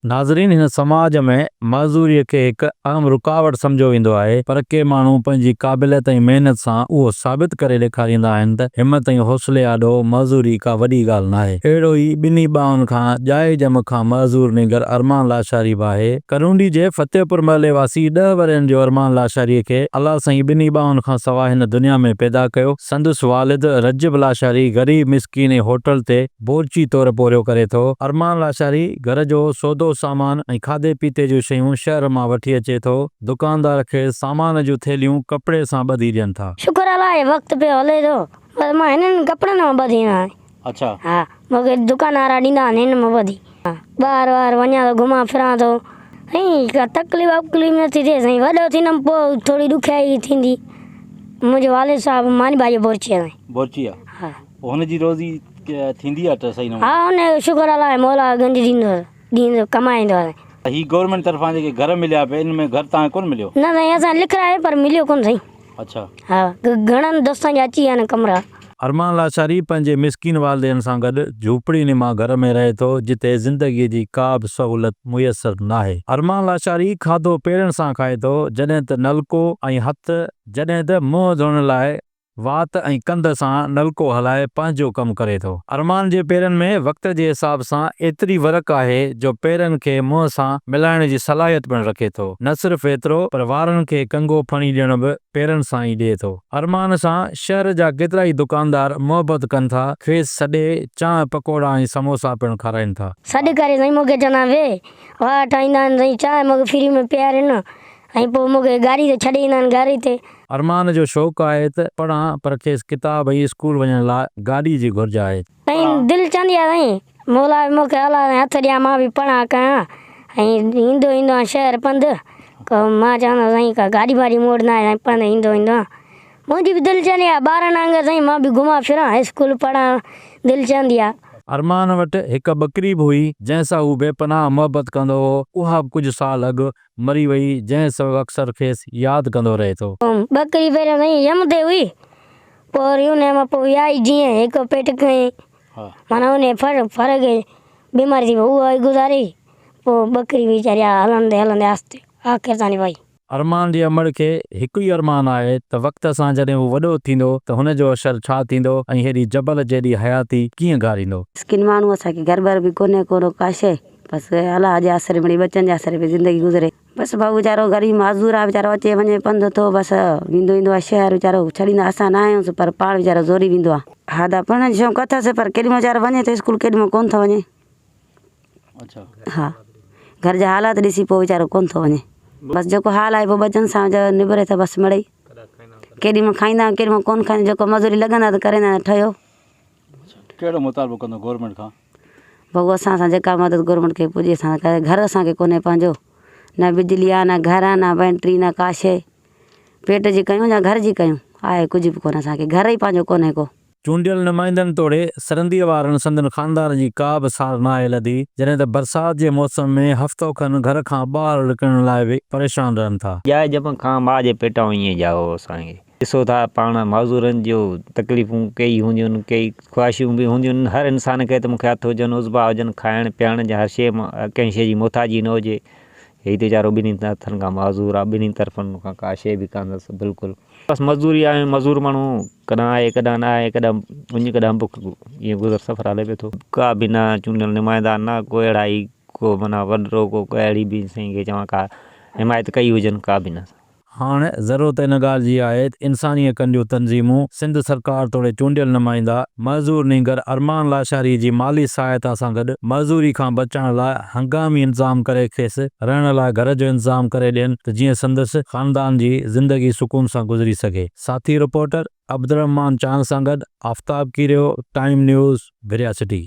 ناظرين هن سماج ۾ معذوري کي هڪ اهم رڪاوٽ سمجهيو ويندو آهي پر ڪي ماڻهو پنهنجي قابليت ۽ محنت سان اهو ثابت ڪري ڏيکاريندا آهن ته همت ۽ حوصلي آڏو معذوري ڪا وڏي ڳالهه ناهي. اهڙو ئي ٻنهي ٻانهن کان ڄائي ڄم کان معذور نينگر ارمان لاشاري به آهي. ڪرونڊي جي فتح پور محلي واسي ڏهه ورهين جو ارمان لاشاري کي الله سائين ٻنهي ٻانهن کان سواء هن دنيا ۾ پيدا ڪيو. سندس والد رجب لاشاري غريب مسڪين ۽ هوٽل تي بورچي طور پورهيو ڪري ٿو. ارمان لاشاري گهر جو سودو سامان ۽ کاڌي پيتي جون شيون شهر مان وٺي اچي ٿو. دڪاندار کيس سامان جون ٿيلهيون ڪپڙي سان ٻڌي ڏين ٿا. شڪر الله جو وقت پيو هلي ٿو. بس مان هنن ڪپڙن مان ٻڌي ايندو آهيان. اڇا. ها مون کي دڪان وارا ڏيندا آهن هن مان ٻڌي. ٻاهر واهر وڃان ٿو گهمان ڦران ٿو. سائين ڪا تڪليف وڪليف نه ٿي ٿئي سائين وڏو ٿيندم پوء ٿوري ڏکيائي ٿيندي. منهنجو والد صاحب ماني ڀاڄي بورچي آهي. بورچي آهي. ها. پوء هن جي روزي ٿيندي آ ته صحيح نموني. ها ان جو شڪر الله مولا گنج ڏيندو ڏيندو ڪمائيندو آ. هي گورنمينٽ طرفان جيڪي گهر مليا پئي ان ۾ گهر توهان کي ڪونه مليو؟ نه سائين اسان لکرايو پر مليو ڪونه سائين. اڇا. ها گهڻن دوستن جا اچي ويا آهن ڪمرا. ارمان لاشاري پنهنجي مسڪين والدين سان گڏ جهوپڙي نما گهر ۾ رهي ٿو جتي زندگي جي ڪا به سهولت ميسر ناهي. ارمان لاشاري کاڌو پيرن سان کائي ٿو جڏهن ته نلڪو ۽ هٿ جڏهن ته منهن ڌوئڻ لاء وات ۽ ڪنڌ سان نلڪو هلائي پنهنجو ڪم ڪري ٿو. ارمان جي پيرن ۾ وقت جي حساب سان ايتري ورڪ آهي جو پيرن کي منهن سان ملائڻ جي صلاحيت پڻ رکي ٿو. نه صرف ايترو پر وارن کي ڪنگو ڦڻي ڏيڻ به پيرن سان ئي ڏئي ٿو. ارمان سان شهر جا ڪيترائي دڪاندار محبت ڪن ٿا، کيس سڏي چانهه پڪوڙا ۽ سموسا پڻ کارائين ٿا. سڏ ڪري سائين مون کي چوندا آهن ويهه وار ٺاهيندا آهن سائين چانهه مون کي فري ۾ پيارين ۽ پوء مون کي گاڏي تي ڇڏي ايندا آهن گهر هتي. ارمان جو شوق آهي ته پڙهان پر کيس ڪتاب ۽ اسڪول وڃڻ لاء گاڏي جي گهرج آهي. سائين دل چوندي آهي سائين مولا به مون کي الله سائين هٿ ڏيان مان به پڙهان ڪيان ۽ ايندو ايندو آهيان شهر پنڌ ڪو مان چوندو آهيان سائين ڪا گاڏي واڏي مون وٽ ناهي سائين پنڌ ايندو ايندو آهيان منهنجي به دل چوندي آهي ٻارن وانگر سائين مان به گهمان ڦران اسڪول پڙهان دل چوندي آهي. ارمان وٽ هڪ ٻڪري به هئي جنهن سان هو بي پناهه محبت ڪندو هو اها به ڪجهه سال اڳ مري وئي جنهن سبب اڪثر کيس ياد ڪندو رهي ٿو. ٻڪري پهريون سائين يم تي هئي پوء وري انهي مان پوء ويائي جيئن هڪ پيٽ کنئي معنيٰ انهي ڦر ڦر کي بيماري ٿي پئي اها ئي گذاري پوء ٻڪري ويچاري هلندي هلندي آهستي آخر تاڻي وئي. ارمان جي امڙ کي هڪ ئي ارمان آهي ته وقت سان جڏهن هو وڏو ٿيندو ته هن جو اشر ڇا ٿيندو ۽ هيڏي جبل جيڏي حياتي ڪيئن گهاريندو. مسڪين ماڻهو اسان کي گهر ٻر به ڪونهي ڪو ڪا شيء. بس الله جي آسري مڙئي ٻچن جي آسري پئي زندگي گذري. بس ڀائو ويچارو غريب معذور آ ويچارو اچي وڃي پنڌ ٿو بس ويندو ايندو آ شهر ويچارو ڇڏيندا اسان نه آهيونس پر پاڻ ويچارو زوري ويندو آ. ها دا پڙهڻ جو شوق اٿس پر ڪيڏي مهل ويچارو وڃي ٿو اسڪول ڪيڏي مهل ڪونه ٿو وڃي. ها گهر جا حالات ڏسي پوء ويچارو ڪونه ٿو وڃي بس جيڪو حال آهي پوء ٻچن سان ويچارو نبري ٿو بس مڙئي ڪيڏي مهل کائيندا آهيون ڪيڏي مهل ڪونه کائيندا جيڪو مزوري لڳندا ته ڪريندا ٺهيو. ڪهڙو مطالبو ڪندو گورنمينٽ کان؟ ڀڳو اسان سان جيڪا مدد گورنمينٽ کي پڄي اسان سان ڪري گهر اسان کي ڪونهي پنهنجو نه بجلي آ نه گهر آ نه بينٽري نه ڪا شي پيٽ جي ڪيون يا گهر جي ڪيون آهي ڪجهه به ڪونه اسان کي گهر ئي پنهنجو ڪونهي ڪو. چونڊيل نمائندن توڙي سرنديء وارن سندن خاندان جي ڪا به سار ناهي لڌي، جڏهن ته برسات جي موسم ۾ هفتو کن گهر کان ٻاهر نڪرڻ لاء به پريشان رهن ٿا. ڄائي ڄم کان ماء جي پيٽان ائين ڄائو اسان کي. ڏسو ٿا پاڻ معذورن جو تڪليفون ڪيئي هونديون آهن ڪيئي خواهشون به هونديون آهن هر انسان کي ته مون کي هٿ هجن عضوا هجن کائڻ پيئڻ جا هر شيء ڪنهن شيء جي محتاجي نه هجي هي ته ويچارو ٻنهي هٿن کان معذور آهي ٻنهي طرفن کان ڪا شيء به ڪانه اٿس بلڪل بس مزدوري آهي مزور ماڻهو ڪڏهن آهي ڪڏهن نه آهي ڪڏهن اڃ ڪڏهن بک ائين گذر سفر هلي پيو ٿو. ڪا به نه چونڊيل نمائندا نه ڪو اهڙا ئي ڪو معنيٰ وڏڙو ڪو اهڙي به سائين کي چوان ڪا حمايت ڪئي هجن ڪا به نه. هاڻ ضرورت ان ڳالهه جي آهي ته انساني حقن جون تنظيمون، سنڌ سرڪار توڙي چونڊيل نمائندا معذور نينگر ارمان لاشاري جي مالي سهائتا سان گڏ معذوري کان بچائڻ لاء هنگامي انتظام ڪري کيس رهڻ لاء گهر جو انتظام ڪري ڏين ته جيئن سندس خاندان جي زندگي سڪون سان گذري سگهي. ساٿي رپورٽر عبدالرحمان چانگ سان گڏ Aftab Kerio, time news, Bhiria city.